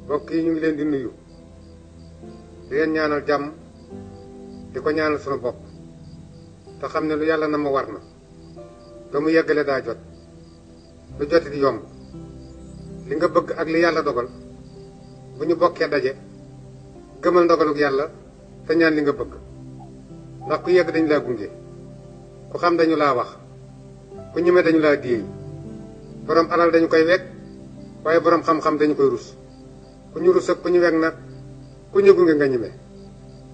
mbokk yi ñu ngi leen di nuyu di leen ñaanal jàmm di ko ñaanal sunu bopp te xam ne lu yàlla na ma war na ba mu yeggale daa jot lu joti di yomb li nga bëgg ak li yàlla dogal bu ñu bokkee daje gëmal ndogaluk yàlla te ñaan li nga bëgg ndax ku yegg dañu laa gunge ku xam dañu laa wax ku ñeme dañu laa déey borom alal dañu koy wekk waaye borom xam-xam dañu koy rus ku ñu rus ak ku ñu wekk nag ku ñu gunge nga ñeme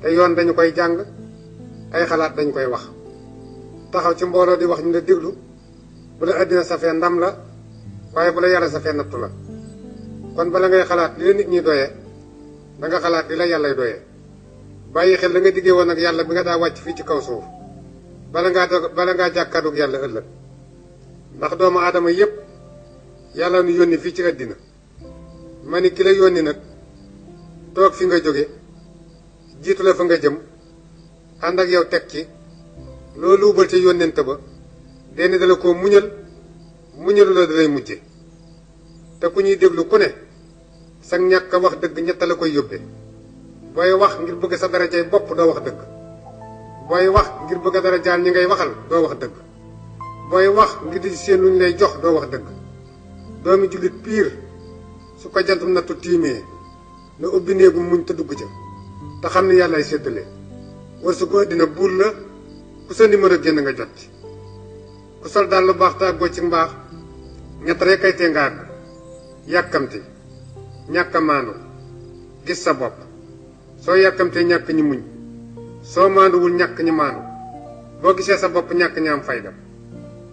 te yoon dañu koy jàng ay xalaat dañu koy wax taxaw ci mbooloo di wax ñu la déglu bu la àddina safee ndam la waaye bu la yàlla safee nattu la kon bala ngay xalaat li la nit ñi doyee da nga xalaat li la yàllay doyee bàyyi xel la nga diggee woon ak yàlla bi nga daa wàcc fii ci kaw suuf bala ngaa jàkkaarloog yàlla ëllëg ndax doomu aadama yépp yàlla nu yónni fii ci àddina ma ni ki la yónni nag toog fi nga jóge jiitu la fa nga jëm ànd ak yow teg ci loolu ubal ca yónnente ba denn dala koo muñalu la dalay mujje te ku ñuy déglu ku ne sa ñàkk a wax dëgg ñett la koy yóbbee booy wax ngir bëgg sa darajay bopp doo wax dëgg booy wax ngir bëgg a darajaal ñi ngay waxal doo wax dëgg booy wax ngir di seen luñ lay jox doo wax dëgg doomi jullit piir su ko jantum nattu tiimee na ubbi néegu muñ te dugg ca te xam ne yàlla ay séddale war su ko dina buur la ku sa numéro génn nga jot ci ku sol daal lu baax tàggoo ci mbaax ñett rek kay tee nga àgg yàkkamti ñàkk a maandu gis sa bopp soo yàkkamtee ñàkk ñi muñ soo maanduwul ñàkk ñi maandu boo gisee sa bopp ñàkk ñi am fayda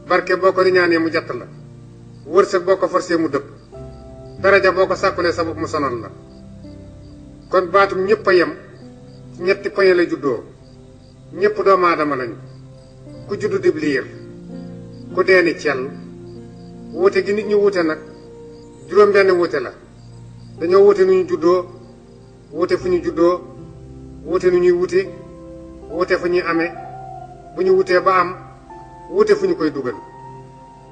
barke boo ko riñaanee mu jatt la wërsëg boo ko forcé mu dëpp daraja boo ko sàkkulee sa bopp mu sonal la kon baatum ñëpp a yem ci ñetti poñe la juddoo ñëpp doomu aadama lañu ku juddu dib liir ku deeni cell wuute gi nit ñi wuute nag juróom benn wuute la dañoo wuute nu ñu juddoo wuute fu ñu juddoo wuute nu ñuy wuti wuute fu ñuy amee bu ñu wutee ba am wuute fu ñu koy dugal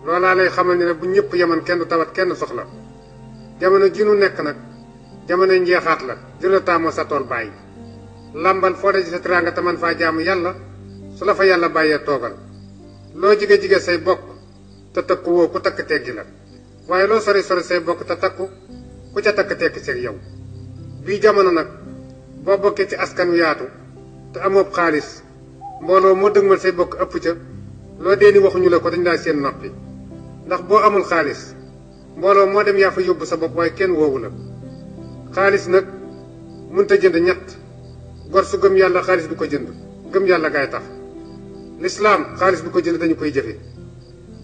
loolaa lay xamal ne bu ñëpp yeman kenn du tawat kenn soxla jamono ji nu nekk nag jamono njeexaat la jëla taamoo sa tool bàyyi lambal foo daji sa teraanga te man faa jaamu yàlla su la fa yàlla bàyyee toogal loo jige-jige say bokk te takku woo ku takk teggi la waaye loo sori sori say bokk te takku ku ca takk tekki seeg yow bii jamono nag boo bokkee ci askan wi yaatu te amoob xaalis mbooloo moo dëgmal say bokk ëpp ca loo dee ni waxuñu la ko dañ laa seen noppi ndax boo amul xaalis mbooloo moo dem yaa fa yóbbu sa bopp waaye kenn woowu la xaalis nag mënta jënd ñett gor su gëm yàlla xaalis du ko jënd gëm yàlla gaay tax lislaam xaalis du ko jënd dañu koy jëfe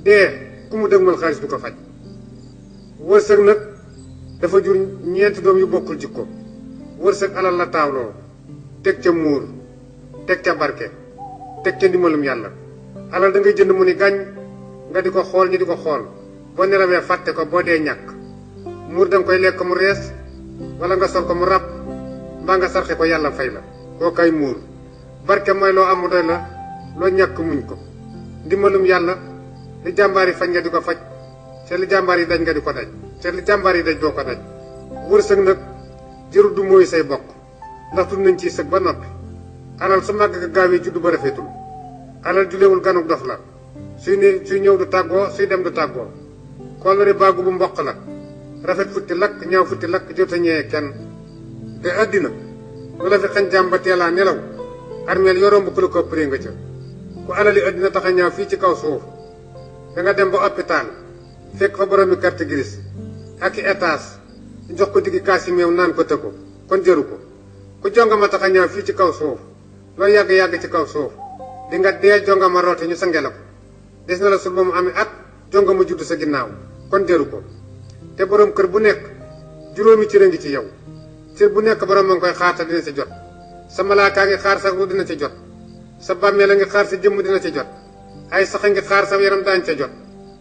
dee ku mu dëgmal xaalis du ko faj wërsëg nag dafa jur ñeenti doom yu bokkul jikko wërsëg alal la taawloo teg ca muur teg ca barke teg ca ndimbalum yàlla alal da ngay jënd mu ni gàññ nga di ko xool ñi di ko xool boo nelawee fàtte ko boo dee ñàkk muur da nga koy lekk mu rees wala nga sol ko mu ràbb mbaa nga sarxe ko yàlla fay la koo kay muur barke mooy loo amu doy la loo ñàkk muñ ko ndimbalum yàlla li jàmbaar yi faj nga di ko faj te li jàmbaar yi daj nga di ko daj te li jàmbaar yi daj doo ko daj wërsëg nag jërul du mooy say bokk ndax tudd nañ ciy sëg ba noppi alal su màgg ga gaawee juddu ba rafetul alal julewul ganuk dof la suy ñëw du tàggoo suy dem du tàggoo kollëre baagu bu mboq la rafet futti lakk ñaaw futti lakk jot a ñëwee kenn te àddina lu la fi xañ jàmm ba teelaa nelaw armeel yoromb ku la ko ëppëree nga ca ku alali àddina tax a ñaaw fii ci kaw suuf da nga dem ba hôpital fekk fa boroomi carte grise ak i étage jox ko diggi kaas yi meew naan ko tëggu kon jëru ko ku jongama tax a ñaaw fii ci kaw suuf loo yàgg-yàgg ci kaw suuf di nga dee jongama roote ñu sa ngela ko des na la sul ba mu amee at jongama juddu sa ginnaaw kon jëru ko te boroom kër bu nekk juróomi cër a ngi ci yow cër bu nekk boroom ma ngi koy xaar te dina ci jot sa malaakaa ngi xaar sa ru dina ci jot sa bàmmeel a ngi xaar sa jëmm dina ci jot ay sax a ngi xaar sa yaram daañ ca jot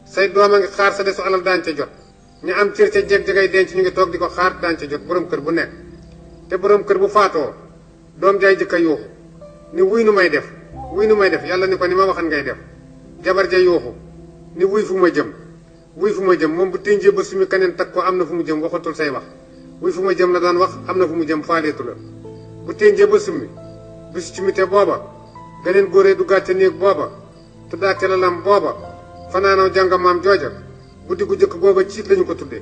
say doom a ngi xaar sa desu alal daañ ca jot ñu am cër ca jeg-jegay denc ñu ngi toog di ko xaar daañ ca jot boroom kër bu nekk te boroom kër bu faatoo doom jaay jëkka yuuxu ni wuy nu may def yàlla ni ko ni ma waxan ngay def jabar ja yuuxu ni wuy fu ma jëm moom bu tënjee ba suñu keneen tag ko am na fu mu jëm waxatul say wax wuy fu ma jëm la daan wax am na fu mu jëm faaleetu la bu ténjee ba summi bisu ci mite booba geneen góoree duggaat ca néeg booba tuddaat ca lalam booba fanaanaw jànga maam jooja guddi gu jëkk googa ciit lañu ko tudde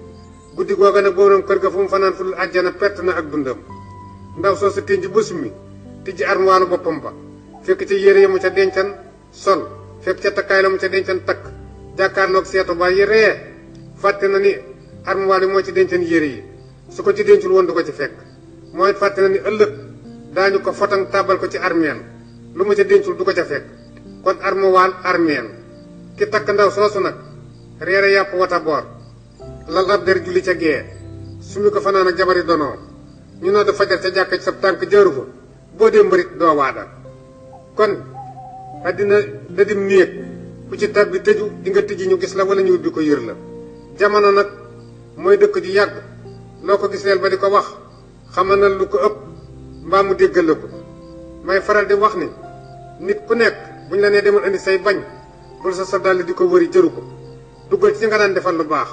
guddi googa nag boroom kër ga fu mu fanaan fu dul àjjana perte na ak dundam ndaw soo sa ténj ba summi tijji armuwaalu boppam ba fekk ca yére ya mu ca dencan sol fekk ca takkaay la mu ca dencan takk jàkkaarloog seetu ba yéree fàtte na ni armuwaal yi moo ci dencan yére yi su ko ci dencul woon du ko ci fekk mooy fàtte na ni ëllëg daañu ko fotang tàbbal ko ci armeel lu mu ca dencul du ko ca fekk kon armuwaal armeel ki takk ndaw soosu nag reere yàpp wata boor lal ab der julli ca gee su mi ko fanaan ak jabari donoo ñu noo da fajar ca jàkka ci sa tànk jaaru fa boo dee mbarit doo waada kon àddina dadim néeg ku ci tabbi tëju di nga tëji ñu gis la wala ñu ubbi ko yër la jamono nag mooy dëkk ju yàgg loo ko giseel ba di ko wax xamal na lu ko ëpp mbaa mu déggal la ko may faral di wax ni nit ku nekk buñ la nee demal indi say bañ bul sa dàll di ko wëri jëru ko duggal ci nga daan defal lu baax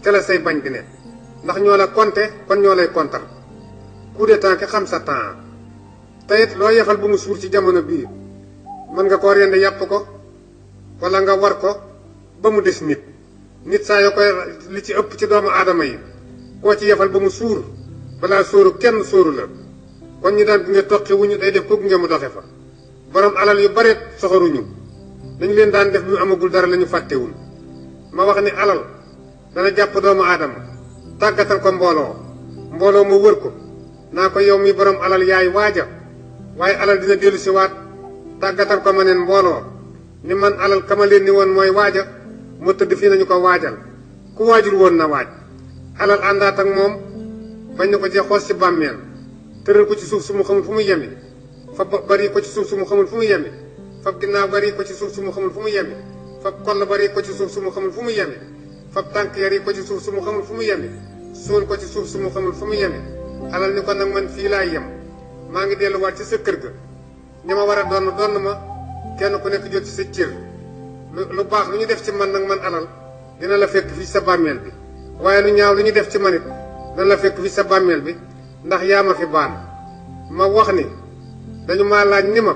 ca la say bañ di ne ndax ñoo la compter kon ñoo lay kontar coup de temps ki xam sa temps te it loo yefal bu mu suur ci jamono bii mën nga koo rende yàpp ko wala nga war ko ba mu des nit saa yoo koy li ci ëpp ci doomu aadama yi koo ci yefal ba mu suur balaa sóoru kenn sóoru la kon ñi daan gunge toqi wuñu day def ko gunge mu doxe fa borom alal yu bare soxoruñu dañu leen daan def bi mu amagul dara la ñu fàttewul ma wax ni alal dana jàpp doomu aadama tàggatal ko mbooloo mu wër ko naa ko yow mi borom alal yaay waaja waaye alal dina dellu si waat tàggatal ko ma neen mbooloo ni man alal kama leen ni woon mooy waaja mu tëdd fii nañu ko waajal ku waajul woon na waaj alal àndaat ak moom bañ na ko cee xoos ci bàmmeel tëral ko ci suuf su mu xamul fu mu yemi fa bari ko ci suuf su mu xamul fu mu yemi fa ginnaaw bari ko ci suuf su mu xamul fu mu yemi fa koll bari ko ci suuf su mu xamul fu mu yemi fa tànk yari ko ci suuf su mu xamul fu mu yemi suul ko ci suuf su mu xamul fu mu yemi alal ni ko nag man fii laay yem maa ngi delluwaat ci sa kër ga ñi ma war a donn ma kenn ku nekk jot ci sa cër lu baax lu ñu def ci man nag man alal dina la fekk fii sa bàmmeel bi waaye lu ñaaw lu ñu def ci man it dina la fekk fii sa bàmmeel bi ndax yaa ma fi baan ma wax ni dañu maa laaj ni ma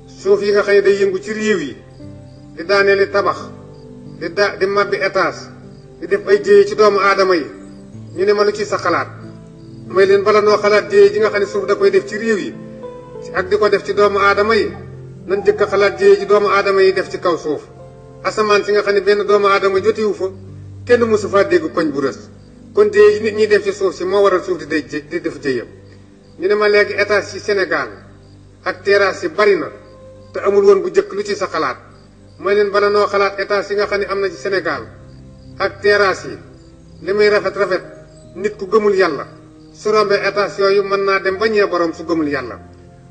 suuf yi nga xam ne day yëngu ci réew yi di daaneeli tabax di mabbi étage di def ay jéye ci doomu aadama yi ñu ne ma lu ci sa xalaat may leen bala noo xalaat jéye ji nga xam ne suuf da koy def ci réew yi ak di ko def ci doomu aadama yi nan jëkk a xalaat jéye ji doomu aadama yi def ci kaw suuf asamaan si nga xam ne benn doomu aadama jotiwu fa kenn mësu faa dégg koñ bu rës kon jéye ji nit ñi def ci suuf si moo waral suuf di def jéyam ñu ne ma léegi étage ci Sénégal ak terrasse yi bari na te amul woon bu jëkk lu ci sa xalaat may leen bala noo xalaat étage yi nga xam ne am na ci Sénégal ak terrasse yi li muy rafet nit ku gëmul yàlla su rombee étage yooyu mën naa dem ba ñee borom su gëmul yàlla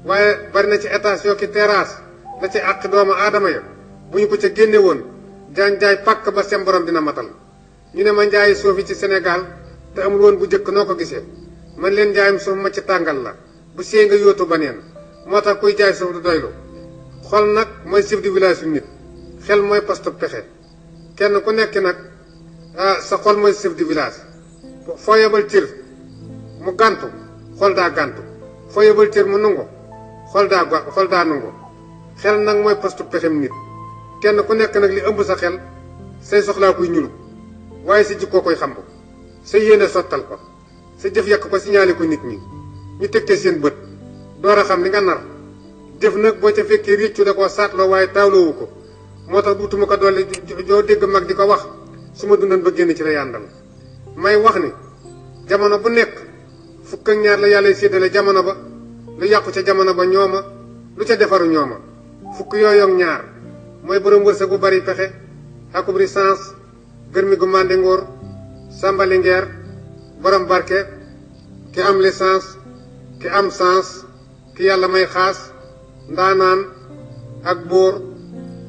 waaye bari na ci étage yoo ki terrasse la ci àq doomu aadama ya bu ñu ko ca génne woon jaay pàkk ba seen borom dina matal ñu ne ma njaayi suuf yi ci Sénégal te amul woon bu jëkk noo ko gisee man leen njaayum suuf ma ci tàngal la bu see nga yóotu ba neen moo tax kuy jaay suuf du doylu xol nag mooy chef de village yu nit xel mooy poste pexe kenn ku nekk nag sa xol mooy chef de village foo yebal cër mu gàntu xol daa gàntu foo yebal cër mu nungu xol daa nungu xel nag mooy poste pexem nit kenn ku nekk nag li ëmb sa xel say soxlaa koy ñulub waaye sa jikkoo koy xamb sa yéene sottal ko sa jëf yàq ko signalé ko nit ñi ñu tegte seen bët door a xam li nga nar jëf nag boo ca fekkee réccu da koo saatloo waaye taawloowu ko moo tax duutuma ko dolli joo dégg mag di ko wax su ma dundan ba génn ci la yàndal may wax ni jamono bu nekk fukk ak ñaar la yàlla séddale jamono ba lu yàqu ca jamono ba ñooma lu ca defaru ñooma fukk yooyu ak ñaar mooy borom wërsëg bu bari pexe akub licence gërmi gu màndi ngóor sàmbali ngeer borom barke ki am licence ki am sens ki yàlla may xaas ndaanaan ak buur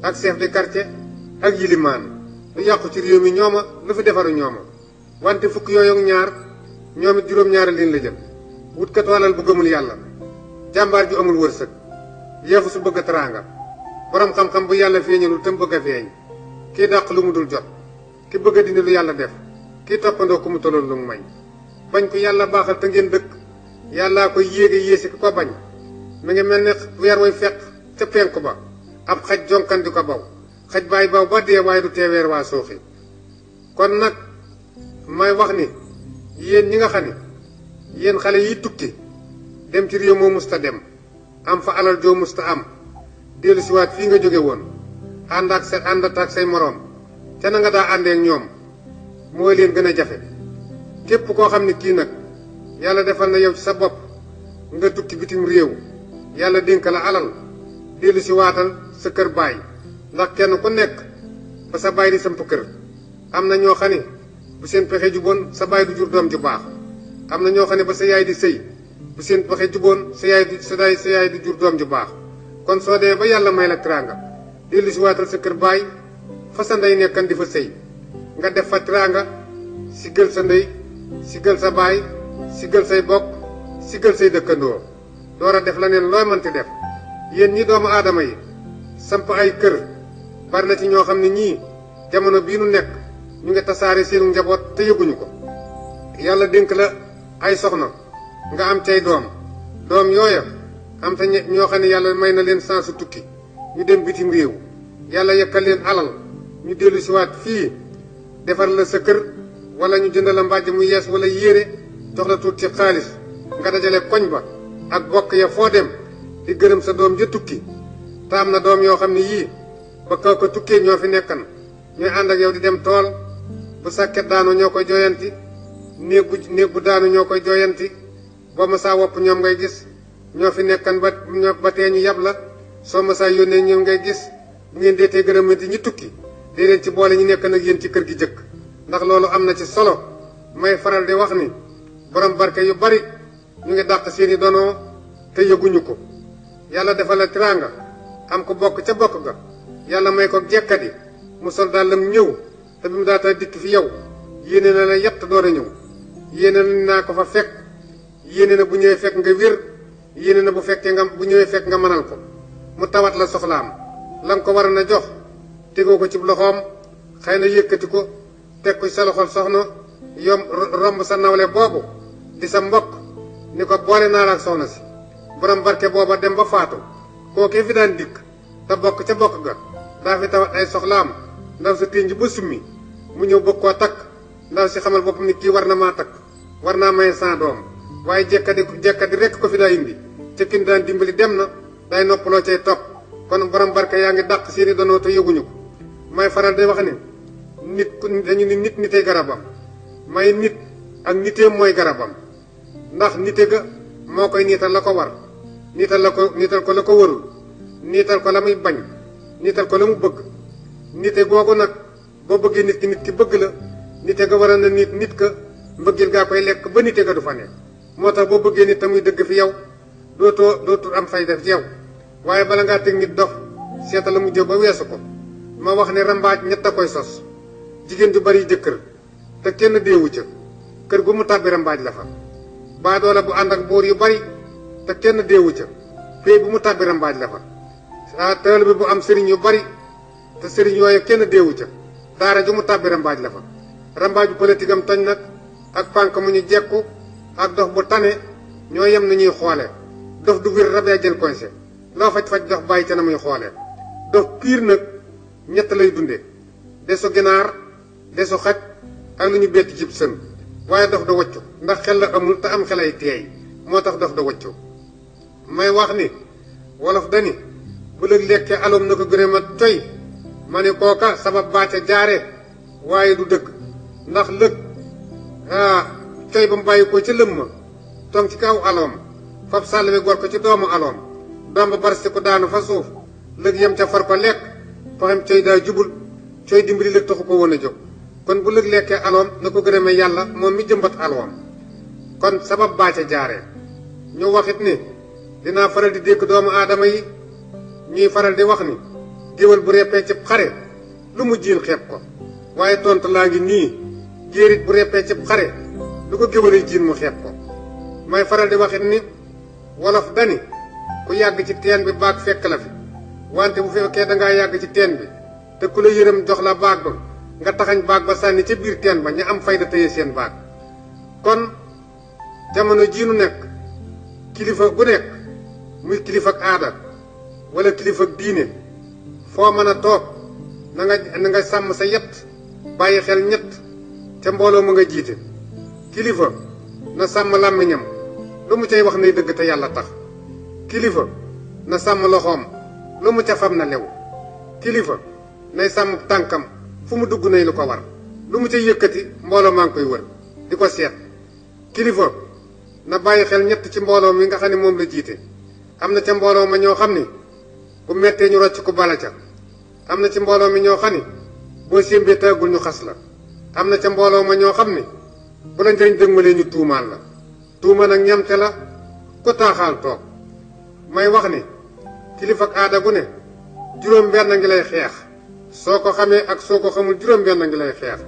ak chef de quartier ak yilimaan lu yàqu ci réew mi ñooma lu fi defaru ñooma wante fukk yooyu ak ñaar ñoom it juróom-ñaari liñ la jël wutkatu alal bu gëmul yàlla jàmbaar ju amul wërsëg yeefu su bëgg a teraanga borom xam-xam bu yàlla feeñalul te mu bëgg a feeñ kii dàq lu mu dul jot ki bëgg a dindi lu yàlla def kii toppandoo ku mu tolloon lu mu may bañ ko yàlla baaxal te ngeen dëkk yàllaa koy yéege yéesi ki ko bañ mi ngi mel ne weer way fekk ca penku ba ab xaj jonkan di ko baw xaj baay baw ba dee waaye du tee weer waa suuxi kon nag may wax ni yéen ñi nga xam ne yéen xale yi tukki dem ci réew moo musta dem am fa alal joo musta am dellu siwaat fii nga jóge woon ànd ak say moroom ca na nga daa àndeek ñoom mooy leen gën a jafe képp koo xam ne kii nag yàlla defal na yow ci sa bopp nga tukki bitim réew yàlla dénk la alal dellu si waatal sa kër baay ndax kenn ku nekk ba sa baay di samp kër am na ñoo xam ne bu seen pexe juboon sa baay du jur doom ju baax am na ñoo xam ne ba sa yaay di sëy bu seen pexe juboon sa yaay du jur doom ju baax kon soo demee ba yàlla may la teraanga dellu si waatal sa kër baay fa sa ndey nekkan di fa sëy nga def fa teraanga siggal sa ndey siggal sa baay siggal say bokk siggal say dëkkandoo door a def la neen looy mënti def yéen ñi doomu aadama yi samp ay kër bari na ci ñoo xam ne ñii jamono bii nu nekk ñu ngi tasaare seenu njaboot te yëguñu ko yàlla dénk la ay soxna nga am cay doom yooya am te ñoo xam ne yàlla may na leen sansu tukki ñu dem bitim réew yàlla yekkal leen alal ñu dellu siwaat fii defar la sa kër wala ñu jënd la mbàjj mu yees wala yére jox la tuut ci xaalis nga dajale koñ ba ak bokk ya foo dem di gërëm sa doom ja tukki te am na doom yoo xam ne yii ba kaw ko tukkee ñoo fi nekkan ñooy ànd ak yow di dem tool bu sàkket daanu ñoo koy jooyanti néeg bu daanu ñoo koy jooyanti boo ma saa wopp ñoom ngay gis ñoo fi nekkan ba tee ñu yab la soo ma saa yónnee ñoom ngay gis bu ngeen deetee gërëmanti ñi tukki dee leen ci boole ñu nekkan ak yéen ci kër gi jëkk ndax loolu am na ci solo may faral di wax ni borom barke yu bari ñu ngi dàq seeni donoo te yëguñu ko yàlla defal la teraanga am ko bokk ca bokk ga yàlla may ko jekkadi mu sol dàllam ñëw te bi mu daata dikk fi yow yéene na la yett door a ñëw yéene na naa ko fa fekk yéene na bu ñëwee fekk nga wér yéene na bu ñëwee fekk nga mënal ko mu tawat la soxlaam la nga ko war a na jox tegoo ko ci loxoom xëy na yëkkati ko teg ko sa loxol soxna romb sa nawle boobu di sa mbokk ni ko boole naa la ak soxna si borom barke booba dem ba faatu kookee fi daan dikk te bokk ca bokk ga daa fi tawat ay soxlaam ndaw sa ténj ba summi mu ñëw bëgg koo takk ndaw si xamal boppam ni kii war na maa takk war naa may sans doom waaye jekkadi rekk ko fi daa indi ca kin daan dimbali dem na day noppaloo cay topp kon borom barke yaa ngi dàq seeni donoo te yëguñu ko may faral di wax ni dañu ni nitay garabam may nit ak niteem mooy garabam ndax nite ga moo koy niital la ko war niital ko la ko warul niital ko la muy bañ niital ko la mu bëgg nite googu nag boo bëggee nit ki bëgg la nite ga war a na nit ka mbëggeel gaa koy lekk ba nite ga du fa nekk moo tax boo bëggee nit tamuy dëgg fi yow dootul am fay def yow waaye bala ngaa teg nit dof seeta la mu jëw ba weesu ko ma wax ne rambaaj ñett a koy sos jigéen ju bari jëkkër te kenn deewu ca kër gu mu tàbbi rambaaj la fa baadoola bu ànd ak buur yu bari te kenn deewu ca pay bu mu tàbbi rambaaj la fa taalibe bu am sëriñ yu bari te sëriñ yooyu kenn deewu ca daara ju mu tàbbi rambaaj la fa rambaaj bu politique am toñ nag ak pànk mu ñu jekku ak dox bu tane ñoo yem na ñuy xoole dof du wir rabee jël koñse loo faj dox bàyyi ca na muy xoole dof piir nag ñett lay dunde desu ginaar desu xaj ak lu ñu bett cib sën waaye dof da waccu ndax xel la amul te am xel ay teey moo tax dof da waccu may wax ni wolof dani bu lëg lekkee aloom na ko gëne ma coy ma ni kooka sabab baa ca jaare waaye du dëgg ndax lëg coy ba mu bàyyi ko ci lëm ma toog ci kaw aloom fab sàll bi gor ko ci doomu aloom doom ba barsi ko daanu fa suuf lëg yem ca far ko lekk faxam coy daa jubul coy dimbali lëg taxu ko woon a jóg kon bu lëg lekkee aloom na ko gën a may yàlla moom mi jëmbat aloom kon sabab baa ca jaaree ñu waxit ni dinaa faral di dégg doomu aadama yi ñuy faral di wax ni géwél bu reppee cib xare lu mu jiin xeeb ko waaye tontu laa ngi nii jéerit bu reppee cib xare lu ko géwél yi jiin mu xeeb ko may faral di waxit ni wolof dani ku yàgg ci teen bi baag fekk la fi wante bu fekkee dangaa yàgg ci teen bi te ku la yërëm jox la baag ba nga taxañ baag ba sànni ca biir teen ba ña am fayda téye seen baag kon jamono jii nu nekk kilifa bu nekk muy kilifa ak aada wala kilifa ak diine foo mën a toog na nga sàmm sa yett bàyyi xel ñett te mbooloo mu nga jiite kilifa na sàmm làmmiñam lu mu cay wax nay dëgg te yàlla tax kilifa na sàmm loxoom lu mu ca fam na lew kilifa nay sàmm tànkam fu mu dugg nay lu ko war lu mu ca yëkkati mbooloo maa ngi koy wër di ko seet kilifa na bàyyi xel ñett ci mbooloo mi nga xam ne moom la jiite am na ca mbooloo ma ñoo xam ni bu mettee ñu rocc ko bala ca am na ci mbooloo mi ñoo xam ni boo sémbee tàggul ñu xas la am na ca mbooloo ma ñoo xam ni bu la njëriñ dëgmalee ñu tuumaal la tuuma nag ñam ca la ko taaxaal toog may wax ni kilifa ak aada gu ne juróom benn ngi lay xeex soo ko xamee ak soo ko xamul juróom benn ngi lay xeex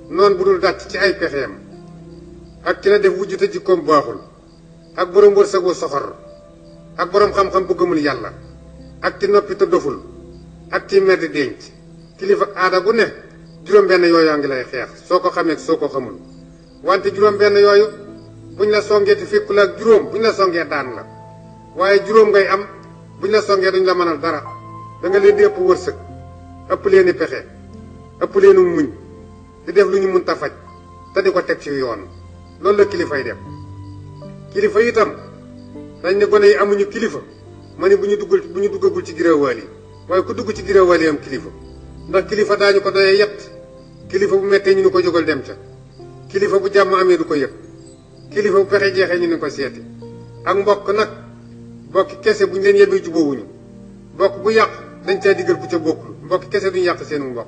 noonu bu dul dàcc ci ay pexeem ak ki la def wujj te jikkoom baaxul ak borom wërsëg wu soxor ak borom xam-xam bu gëmul yàlla ak ci noppi te doful ak ci mer di denc kilifa ak aada gu ne juróom benn yooyu a ngi lay xeex soo ko xamee soo ko xamul wante juróom benn yooyu buñ la songee te fekku la ak juróom buñ la songee daan la waaye juróom ngay am buñ la songee duñ la mënal dara da nga leen di ëpp wërsëg ëpp leen i pexe ëpp leenu muñ di def lu ñu mun ta faj te di ko teg ci yoon loolu la kilifay def kilifa itam dañ ne gone yi amuñu kilifa ma ne bu ñu duggagul ci girawaal yi waaye ku dugg ci girawaal yi am kilifa ndax kilifa daañu ko doyee yett kilifa bu mettee ñu ni ko jógal dem ca kilifa bu jàmm amee du ko yëg kilifa bu pexe jeexee ñu ni ko seeti ak mbokk nag mbokki kese buñ leen yebbee jubóowuñu mbokk bu yàq dañ caa diggal ku ca bokkul mbokki kese duñu yàq seenu mbokk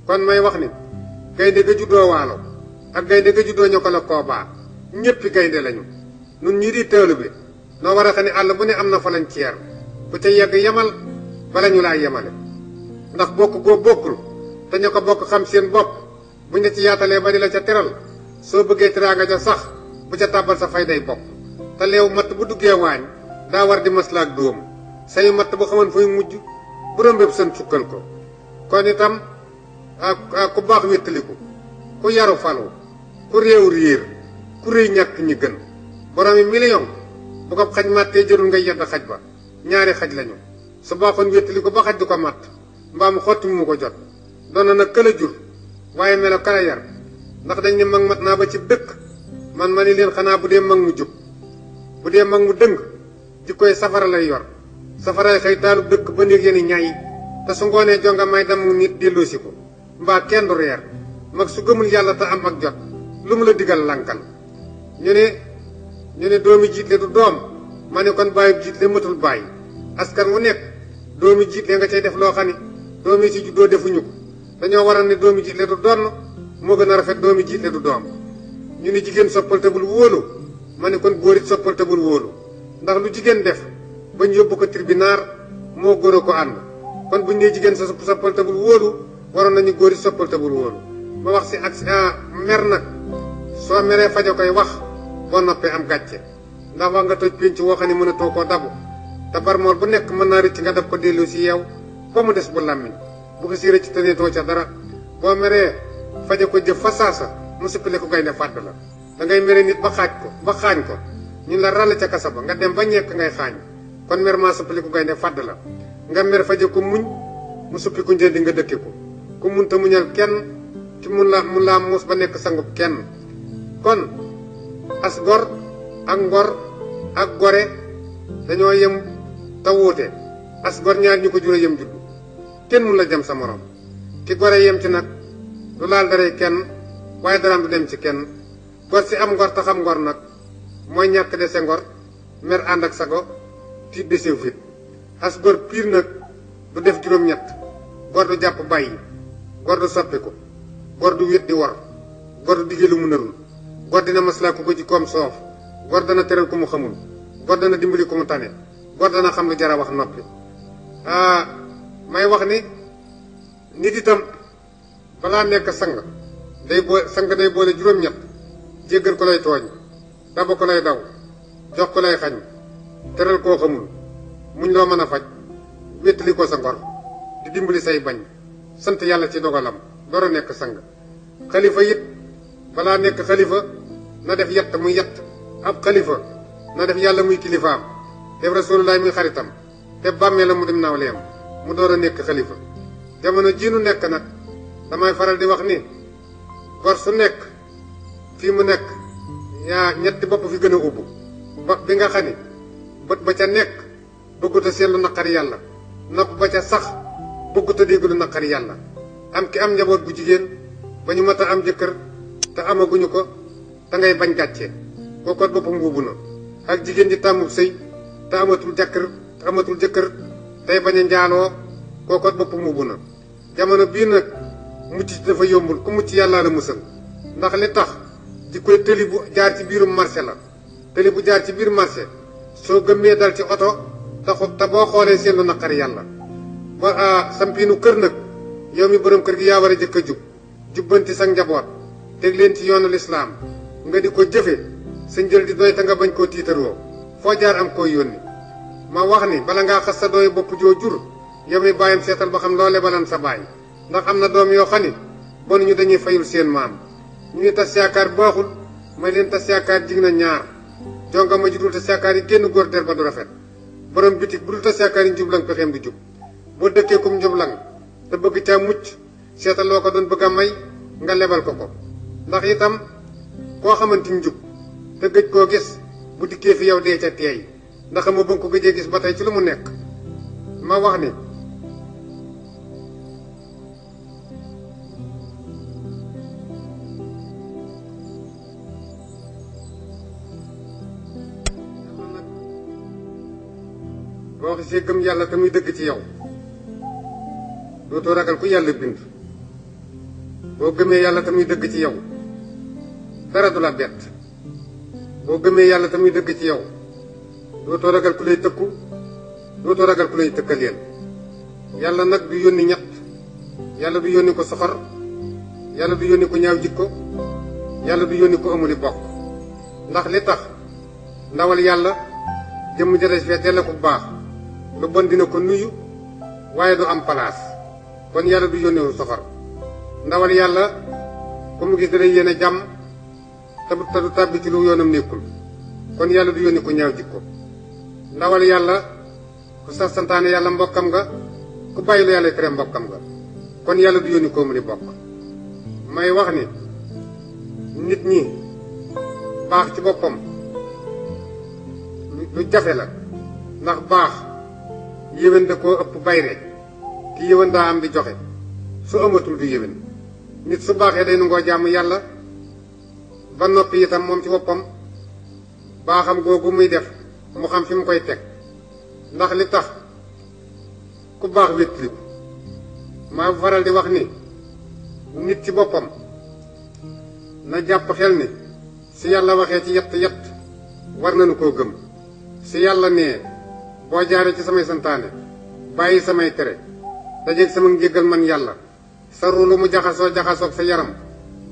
kon may wax ni gaynde ga juddoo waalo ak gaynde ga juddoo ñoo ko la koobaa ñéppi gaynde lañu nun ñii di teelu bi noo war a xam ne àll bu ne am na frontière ku ca yegg yemal bala ñu laa yemale ndax bokk goo bokkul te ña ko bokk xam seen bopp buñ la ci yaatalee ba di la ca teral soo bëggee teraanga ja sax bu ca tàbbal sa fay day bopp te leew matt bu duggee waañ daa war di maslaak dóom sayu matt bu xaman fay mujj bu doon bépp seen sukkal ko kon itam ku baax wéttaliku ku yaru falu ku réew réer ku réy ñàkk ñi gën boroomi million bu ko xaj màttee jërul nga yedd xaj ba ñaari xaj lañu su baaxoon wéttaliku ba xaj du ko màtt mbaa mu xotti mu ko jot doon na nag këla jur waaye melo kala yar ndax dañ ne mag mat naa ba ci dëkk man ma ni leen xanaa bu dee mag mu jub bu dee mag mu dëng jikkoy safara lay yor safaray xëy taalub dëkk ba néeg yéen ñaay te su ngoonee jonga may dem nit delloosi ko mbaa kenn du reer mag su gëmul yàlla te am ak jot lu mu la digal lankal ñu ne doomi jiitle du doom ma ne kon bàyyi jiitle matul bàyyi askan wu nekk doomi jiitle nga cay def loo xam ni doomi ci juddoo defuñu ko dañoo waral ne doomi jiitle du donn moo gën a rafet doomi jiitle du doom ñu ne jigéen soppal te bul wóolu ma ne kon góor it soppal te bul wóolu ndax lu jigéen def bañ yóbbu ko tribunal moo góor a ko ànd kon buñ nee jigéen sa soppal te bul wóolu waroon nañu góor it soppal te bul wóolu ma wax si ak mer nag soo meree fajo koy wax boo noppee am gàcce ndax wax nga toj pénc woo xam ne mën a too koo dabu te barmool bu nekk mën naa rëcc nga dab ko delloo si yeew ba mu des bu làmmiñ bu ko si rëcc te neetoo ca dara boo meree fajo ko jëf fa saasa mu sippale ko gaynde fàdd la da ngay mere nit ba xaañ ko ñun la ràll ca kasa ba nga dem ba ñekk ngay xaañ kon mer maa sippale ko gaynde fàdd la nga mer fajo ko muñ mu suppi ku njëndi nga dëkke ko ku mun te muñal kenn ci mun laa muus ba nekk sangub kenn kon as gor ak ngor ak gore dañoo yem te wuute as gor ñaar ñu ko jure yem juddu kenn mun la jëm sa morom ki gore yem ci nag du laal darey kenn waaye daraam du dem ci kenn gor si am ngor te xam ngor nag mooy ñàkk dese ngor mer ànd ak sago tiit desew fit as gor piir nag du def juróom-ñett gor du jàpp bàyyi gor du soppiku gor du wét di wor gor du digge lu mu narul gor dina maslaa ku ko ci koom soof gor dana teral ku mu xamul gor dana dimbali ku mu tane gor dana xam lu jara wax noppi may wax ni nit itam balaa nekk sang day boole juróom-ñett jéggal ko lay tooñ daba ko lay daw jox ko lay xañ teral koo xamul muñ loo mën a faj wéttali ko sa ngor di dimbali say bañ sant yàlla ci dogalam door a nekk sang xalifa it balaa nekk xalifa na def yett muy yett ab xalifa na def yàlla muy kilifaam def rasulullah muy xaritam te bàmmee la mu dem nawleem mu door a nekk xalifa jamono jii nu nekk nag damay faral di wax ni gor su nekk fii mu nekk yaa ñetti bopp fi gën a ubbu bopp bi nga xam ni bët ba ca nekk bëggut a seetlu naqari yàlla nopp ba ca sax bëggut a dégg lu naqari yàlla am ki am njaboot bu jigéen ba ñu mat a am jëkkër te amaguñu ko te ngay bañ gàcce kookoot boppam buubu na ak jigéen ji tàmmub sëy te amatul jëkkër tey bañ a njaaloo kookoot boppam buubu na jamono bii nag mucc ci dafa yombul ku mucc yàllaa la musal ndax li tax di koy tëli bu jaar ci biirum marché la tëli bu jaar ci biir marché soo gëmmee dal ci oto te boo xoolee seen lu naqari yàlla ba sampiinu kër nag yow mi borom kër gi yaa war a jëkk a jubbanti sa njaboot teg leen ci yoonu lislaam nga di ko jëfe sa njël di doy te nga bañ koo tiitaroo foo jaar am koy yónni ma wax ni bala ngaa xas sa dooy bopp joo jur yow mi bàyyam seetal ba xam loole balan sa baay ndax am na doom yoo xam ni bon ñu dañuy fayul seen maam ñu ni tas yaakaar baaxul may leen tas yaakaar jig na ñaar jonga ma ji dul tas yaakaar yi génn góor der ba du rafet borom bitig bu dul tas yaakaar yi njublang pexeem du jub boo dëkkee kum njublang te bëgg caa mucc seetal loo ko doon bëgg a may nga lebal ko ndax itam koo xamante ni njub te gëj koo gis bu dikkee fi yow dee ca teey ndax ma bëgg ko gëjee gis ba tey ci lu mu nekk ma wax ni boo xisee gëm yàlla te muy dëgg ci yow dootoo ragal ku yàlla bind boo gëmee yàlla te muy dëgg ci yow dara du la bett boo gëmee yàlla te muy dëgg ci yow dootoo ragal ku lay tëkku dootoo ragal ku lay tëkkaleel yàlla nag du yónni ñett yàlla du yónni ko soxor yàlla du yónni ko ñaaw jikko yàlla du yónni ko amuli bokk ndax li tax ndawal yàlla jëmm jëles fee della ko baax lu bon dina ko nuyu waaye du am palaas kon yàlla du yónniwu soxor ndawal yàlla ku mu gis da lay yéene jàmm te du tàbbi ci lu yoonam nekkul kon yàlla du yónni ko ñaaw jikko ndawal yàlla ku sa santaane yàlla mbokkam nga ku bàyyi lu yàlla tere mbokkam nga kon yàlla du yónni ko mu ni bokk may wax ni nit ñi baax ci boppam lu jafe la ndax baax yéwén da koo ëpp bayre ki yéwén daa am di joxe su amatul du yéwén nit su baaxee day nangoo jàmm yàlla ba noppi itam moom ci boppam baaxam googu muy def mu xam fi mu koy teg ndax li tax ku baax wéttaliku maa faral di wax ni nit ci boppam na jàpp xel ni si yàlla waxee ci yett war nañu koo gëm si yàlla nee boo jaaree ci samay santaane bàyyi samay tere dajeeg sama njéggal man yàlla sa ruulu mu jaxasoog sa yaram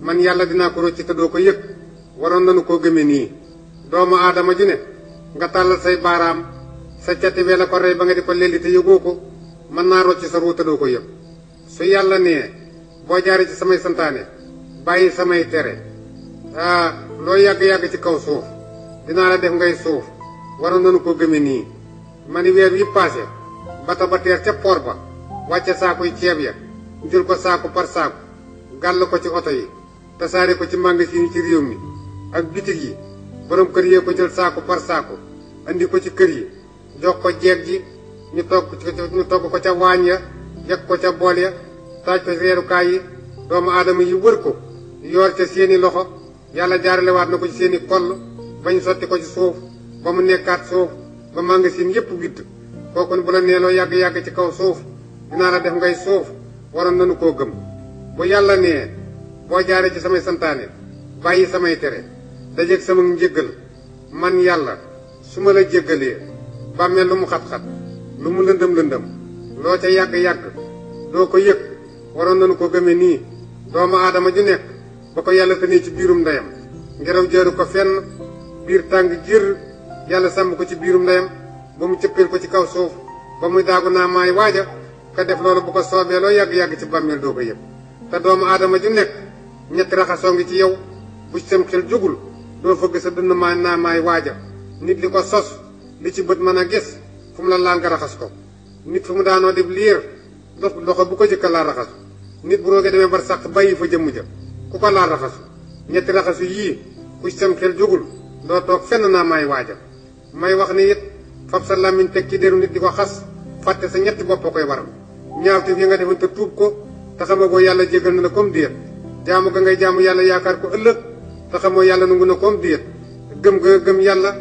man yàlla dinaa ko rocci te doo ko yëg waroon nañu koo gëme nii doomu aadama ji ne nga tàllal say baaraam sa cati wee la ko rey ba nga di ko lelli te yëgoo ko mën naa rocci sa ruu te doo ko yëg su yàlla nee boo jaaree ci samay santaane bàyyi samay tere loo yàgg-yàgg ci kaw suuf dinaa la def ngay suuf waroon nañu ko gëme nii ma ni weer yi passé bata ba teer ca port ba wàcce saakuy ceeb ya jël ko saaku par saaku gàll ko ci oto yi tasaare ko ci magasin yi ci réew mi ak bitig yi borom kër yee ko jël saaku par saaku andi ko ci kër yi jox ko jeeg ji ñu togg ko ca waañ ya yegg ko ca bool ya taaj ko reerukaay yi doomu aadama yi wër ko yoor ca seeni loxo yàlla jaaralewaat na ko ci seeni koll bañ sotti ko ci suuf ba mu nekkaat suuf ba magasin yépp witt kooku bu la neeloo yàgg-yàgg ci kaw suuf dinaa la def ngay suuf waroon nañu koo gëm bu yàlla nee boo jaaree ci samay santaane bàyyi samay tere dajeeg sama njéggal man yàlla su ma la jéggalee bàmmeel lu mu xat-xat lu mu lëndëm loo ca yàgg-yàgg doo ko yëg waroon nañu ko gëme nii doomu aadama ju nekk ba ko yàlla tënee ci biirum ndeyam ngelaw jëru ko fenn biir tàng jër yàlla sàmm ko ci biirum ndeyam ba mu cëppeel ko ci kaw suuf ba muy daagu naa maay waaja ka def loolu bu ko soobee loo yàgg-yàgg ci bàmmeel doo ko yëg te doomu aadama ju nekk ñetti raxasoo ngi ci yow bu ci sam xel jógul doo fëgg sa dënn maay waaja nit li ko sos li ci bët mën a gis fu mu la laal nga raxas ko nit fu mu daanoo def liir loxo bu ko jëkka laal raxasu nit bu roogee demee bar sàq bàyyi fa jëmm ja ku ko laal raxasu ñetti raxasu yii ku sam xel jógul doo toog fenn naa maay waaja may wax ni it fab sa làmmiñ teg ci deru nit di ko xas fàtte sa ñetti bopp koy waral ñaawteef yi nga defoon te tuub ko te xamagoo yàlla jégal na la comme déet jaamu ga ngay jaamu yàlla yaakaar ko ëllëg te xamoo yàlla nangu na comme déet gëm nga gëm yàlla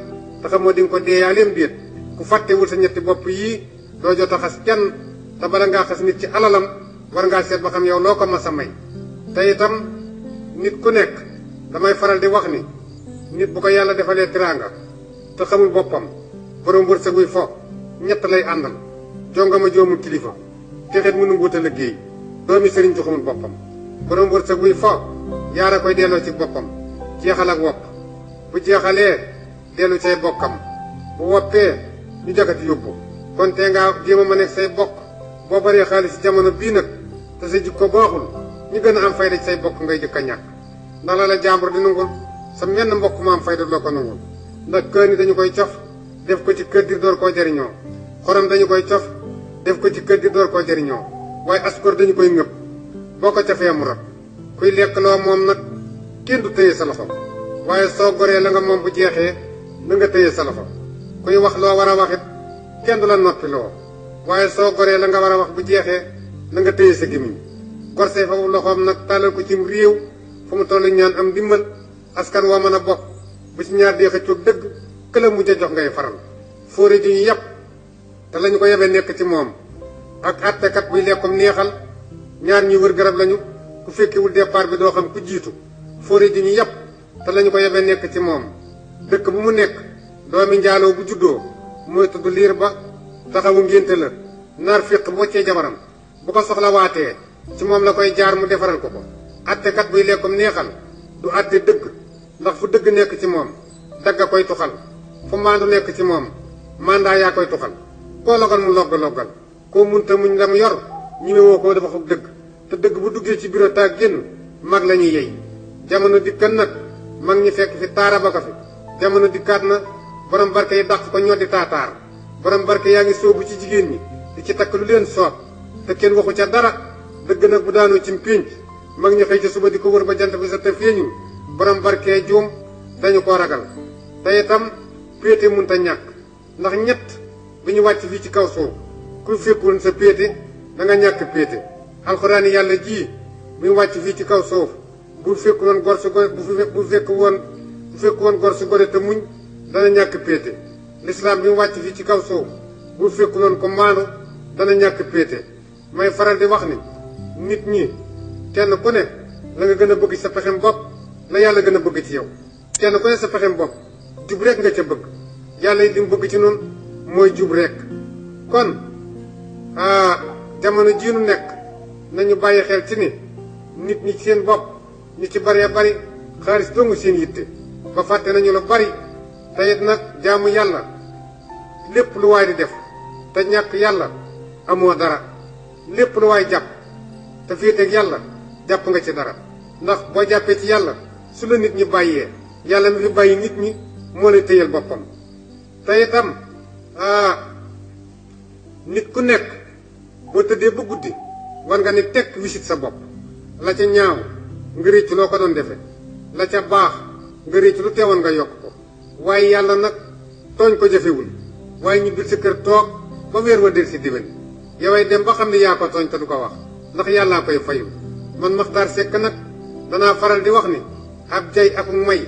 te xamoo di nga ko deeyaaleem déet ku fàttewul sa ñetti bopp yii doo jot a xas kenn te bala ngaa xas nit ci alalam war ngaa seet ba xam yow loo ko mas a may te itam nit ku nekk damay faral di wax ni nit bu ko yàlla defalee tiraanga te xamul boppam borom wërsëg wuy fo ñett lay àndal jongama joomul kilifa texet mu nanguut a liggéey doomi sëriñ ju xamul boppam borom wërsëg wuy fo yaara koy delloo ci boppam jeexal ak wopp bu jeexalee dellu say bokkam bu woppee ñu jagati yóbbu kon tee ngaa jéem a ma nekk say bokk boo baree xaalis ci jamono bii nag te sa jikko baaxul ñu gën a am fayda ci say bokk ngay jëkk a ñàkk ndax la la jàmbur di nangul sa menn mbokk ma am fayda loo ko nangul ndax kër ni dañu koy cof def ko ci kër dir door koo jariñoo xorom dañu koy cof def ko ci kër dir door koo jariñoo waaye askor dañu koy ngëpp boo ko cafee mu rot kuy lekk loo moom nag kenn du téye sa loxo waaye soo goree la nga moom bu jeexee na nga téye sa loxo kuy wax loo war a waxit kenn du la noppi loo waaye soo goree la nga war a wax bu jeexee na nga téye sa gémmiñ gor say foofu loxoom nag tàllal ko cim réew fu mu toll ñaan am ndimbal askan woo mën a bokk bu ci ñaar dee xëccoog dëgg këla mujj a jox ngay faral fóore ji ñu yàpp te lañu ko yebee nekk ci moom ak attekat buy lekkum neexal ñaar ñuy wër garab lañu ku fekkiwul départ bi doo xam ku jiitu fóore ji ñu yàpp te lañu ko yebee nekk ci moom dëkk bu mu nekk doomi njaaloo bu juddoo mooy tudd liir ba taxawu ngénte la naar féq bu waccee jabaram bu ko soxla waatee ci moom la koy jaar mu defaral ko ko attekat buy lekkum neexal du atte dëgg ndax fu dëgg nekk ci moom dagga koy tuxal fu maandu nekk ci moom mandat yaa koy tuxal koo logal mu loggal koo munta muñ la mu yor ñime woo koo dafa xug dëgg te dëgg bu duggee ci bureau taag génn mag la ñuy yey jamono dikkan nag mag ñi fekk fi taara ba ko fi jamono dikkaat na borom barke yi dàq ko ñoddi taataar borom barke yaa ngi soobu ci jigéen ñi di ci takk lu leen soob te kenn waxu ca dara dëgg nag bu daanoo ci pénc mag ñi xëy ca suba di ko wër ba jant bi sa te feeñul borom barke juum dañu ko ragal te itam péete munta ñàkk ndax ñett bi ñu wàcc fii ci kaw suuf ku fekkul sa péete da nga ñàkk péete alxuraan yàlla ji bi mu wàcc fii ci kaw suuf bu fekk woon gor su gore bu fekk woon gor su gore te muñ dana ñàkk péete lislaam bi mu wàcc fii ci kaw suuf bu fekk woon ko maandu dana ñàkk péete may faral di wax ni nit ñi kenn ku ne la nga gën a bëgg sa pexem bopp la yàlla gën a bëgg ci yow kenn ku ne sa pexem bopp jub rek nga ca bëgg yàlla yi li mu bëgg ci noonu mooy jub rek kon jamono jii nu nekk nañu bàyyi xel ci ni nit ñi ci seen bopp ñu ci bëree bari xaalis dongu seen yitte ba fàtte nañu lu bari te it nag jaamu yàlla lépp lu waay di def te ñàkk yàlla amoo dara lépp lu waay jàpp te féeteeg yàlla jàpp nga ci dara ndax boo jàppee ci yàlla su la nit ñi bàyyee yàlla mi fi bàyyi nit ñi moo lay téyal boppam te itam nit ku nekk boo tëddee ba guddi war nga ni tekk wisit sa bopp la ca ñaaw nga réccu loo ko doon defe la ca baax nga réccu lu teewoon nga yokk ko waaye yàlla nag tooñ ko jafewul waaye ñu bil sa kër toog ba weer wa del si diwen yoway dem ba xam ne yaa ko tooñ te du ko wax ndax yàllaa koy fayu man Maxtaar Sekk nag danaa faral di wax ni ab jay ak may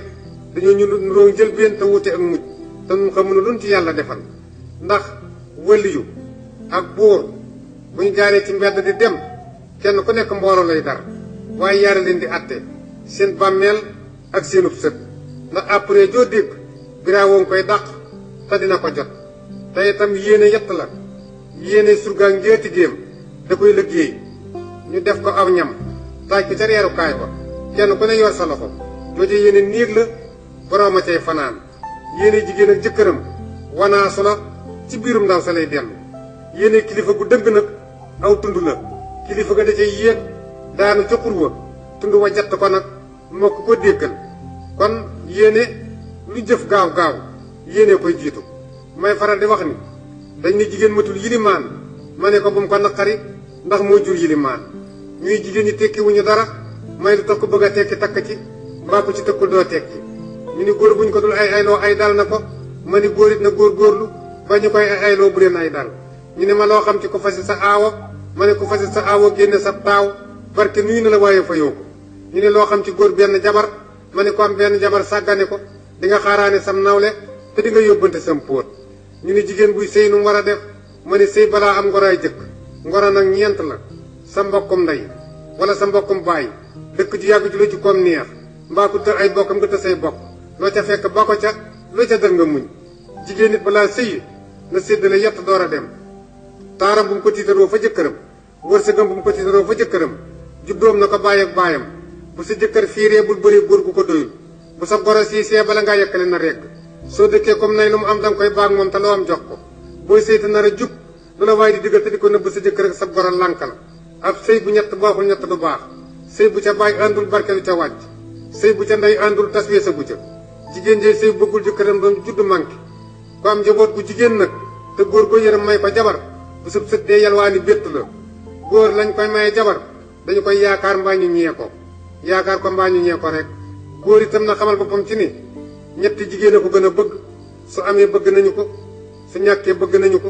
dañoo ñu nuroo njëlbeen te wuute ak mujj te nun xamuñu luñ ci yàlla defal ndax wëliyu ak buur bu ñu jaaree ci mbedd di dem kenn ku nekk mbooloo lay dar waaye yaara leen di atte seen bàmmeel ak seenub sët ndax après joo dégg biraa woon koy dàq te dina ko jot te itam yéene yett la yéene surgaak njeeti géem da koy liggéey ñu def ko aw ñam taaj ko ca reerukaay ba kenn ku ne yor sa loxo jooje yéene néeg la boroom a cay fanaan yéene jigéen ak jëkkëram wanaasu la ci biirum ndaw sa lay dellu yéene kilifa gu dëgg nag aw tund la kilifa ga da cay yéeg daanu ca xur wa tund wa jatt ko nag mokk ko déggal kon yéene lu jëf gaaw gaaw yéene koy jiitu may faral di wax ni dañ ne jigéen matul yilimaan ma ne ko bu mu ko naqari ndax moo jur yilimaan ñuy jigéen ñi tekki wuñu dara may lu tax ko bëgg a tekki takk ci mbaa ko ci tëkkul doo tekki ñu ni góor buñ ko dul ay ayloo ay dal na ko ma ni góor it na góor góorlu ba ñu koy ay ayloo bu leen ay dal ñu ne ma loo xam ci ko fasi sa aawo ma ne ko fasi sa aawo génne sa taaw barke nuyu na la waaye fa yow ko ñu ne loo xam ci góor benn jabar ma ne ko am benn jabar sàggane ko di nga xaaraane sam nawle te di nga yóbbante sam póot ñu ne jigéen buy sëy nu mu war a def ma ne sëy balaa am ngoroy jëkk ngoro nag ñeent la sa mbokkum ndey wala sa mbokkum baay dëkk ji yàgg ji lu ci koom neex mbaa ku tër ay bokkam nga tër say bokk loo ca fekk ba ko ca loo ca dër nga muñ jigéen nit balaa sëyi na séddale yett door a dem taaram bu mu ko tiitaroo fa jëkkëram wërsëgam bu mu ko tiitaroo fa jëkkëram juddoom na ko bàyyi ak baayam bu sa jëkkër fiiree bul bëri góor gu ko doyul bu sa goro siisee bala ngaa yekkale na regg soo dëkkee comme nay lu mu am danga koy baag moom te loo am jox ko booy sëy te nar a jub lu la waaye di diggal te di ko nëbb sa jëkkër ak sa goro lànk la ab sëy bu ñett baaxul ñett du baax sëy bu ca bàyyi àndul barke du ca wàcc sëy bu ca ndey àndul tas weesa gu ca jigéen jey sëy bëggul jëkkëram doon judd manqué ko am njaboot bu jigéen nag te góor ko yërëm may ko jabar bu sëb sët dee yalwaani bétt la góor lañ koy maye jabar dañu koy yaakaar mbaa ñu ñee ko yaakaar ko mbaa ñu ñee ko rek góor itam na xamal boppam ci ni ñetti jigéen a ko gën a bëgg su amee bëgg nañu ko su ñàkkee bëgg nañu ko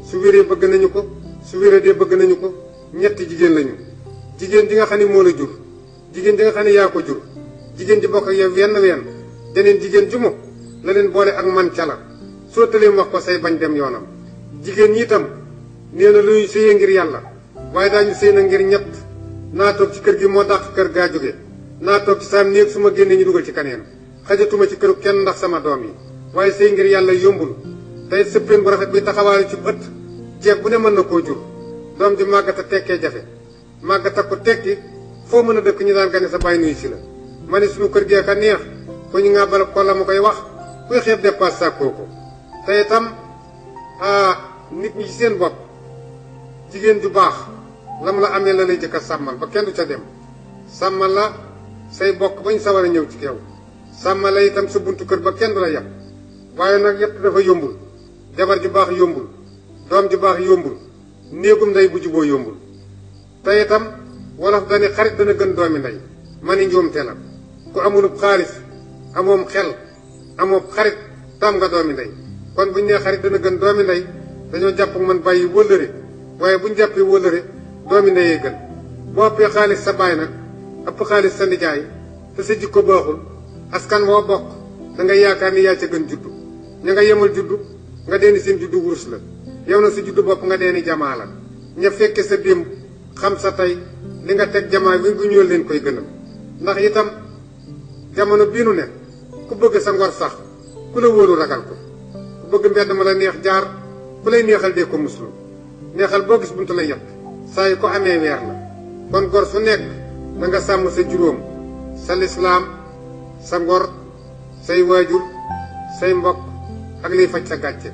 su wéree bëgg nañu ko su wéradee bëgg nañu ko ñetti jigéen lañu jigéen ji nga xam ne moo la jur jigéen ji nga xam ne yaa ko jur jigéen ji bokk ak yow wenn deneen jigéen ju mu la leen boole ak man ca la soo tëleem wax ko say bañ dem yoonam jigéen ñi itam nee na luy sëyee ngir yàlla waaye daañu sëy na ngir ñett naa toog ci kër gi moo dàq kër gaa jóge naa toog ci saam néeg su ma génnee ñu dugal ci kaneen xajatuma ci këru kenn ndax sama doom yi waaye sëy ngir yàlla yombul tey sëppeen bu rafet bi taxawaayu ci ëtt jeeg bu ne mën na koo jur doom ji màggata tekkee jafe màggata ko tekki foo mën a dëkk ñu daan gane sa bàyyi nuyu si la ma ne suñu kër gee ka neex ko ñu nga bala ko la ma koy wax kuy xeeb dépasse sàkkoo ko te itam nit ñi ci seen bopp jigéen ju baax lam la amee la lay jëkk a sàmmal ba kenn du ca dem sàmmal la say bokk bañ sawar a ñëw ci kew sàmmal la itam sa buntu kër ba kenn du la yàpp waaye nag yépp dafa yombul jabar ju baax yombul doom ju baax yombul néegum ndey bu juboo yombul te itam wolof dani xarit dana gën doomi ndey ma ni njuumte la ku amulub xaalis amoom xel amoo xarit tam nga doomi ndey kon buñ nee xarit dana gën doomi ndey dañoo jàpp man bàyyi wëllëre waaye buñ jàppee wëllëre doomi ndeyee gën boo ëppee xaalis sa baay nag ëpp xaalis sa nijaay te sa jikko baaxul askan woo bokk da ngay yaakaar ni yaa ca gën juddu ña nga yemal juddu nga deeni seen juddu wurus la yow na sa juddu bopp nga deeni jamaa la ña fekke sa démb xam sa tey li nga teg jamaa wi gu ñëw leen koy gënal ndax itam jamono bii nu ne ku bëgg sa ngor sax ku la wóolu ragal ko ku bëgg mbedd ma la neex jaar ku lay neexal dee ko muslu neexal boo gis buntu la yett saa yu ko amee weer la kon gor su nekk da nga sàmm sa juróom sa lislaam sa ngor say waajur say mbokk ak liy faj sa gàcce